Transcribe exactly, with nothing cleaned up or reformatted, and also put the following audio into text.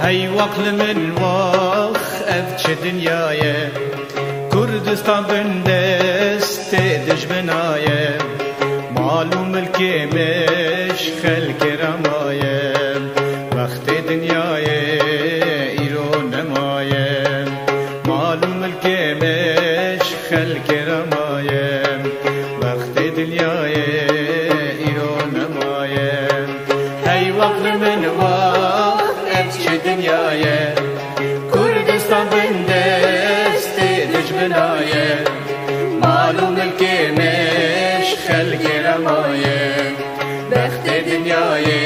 Hey wex li min wex, ev çi dinya ye? Kurdistan bin destê dijmina ye. Mal û milkê me ji xelkê re maye. Bextê dinyayê îro nemaye. Mal û milkê me ji xelkê re maye. Bextê dinyayê îro nemaye. Hey wex li min wex, ev çi dinya ye? Kurdistan bin destê dijmina ye. Mal û milkê me ji xelkê re maye. Bextê dinyayê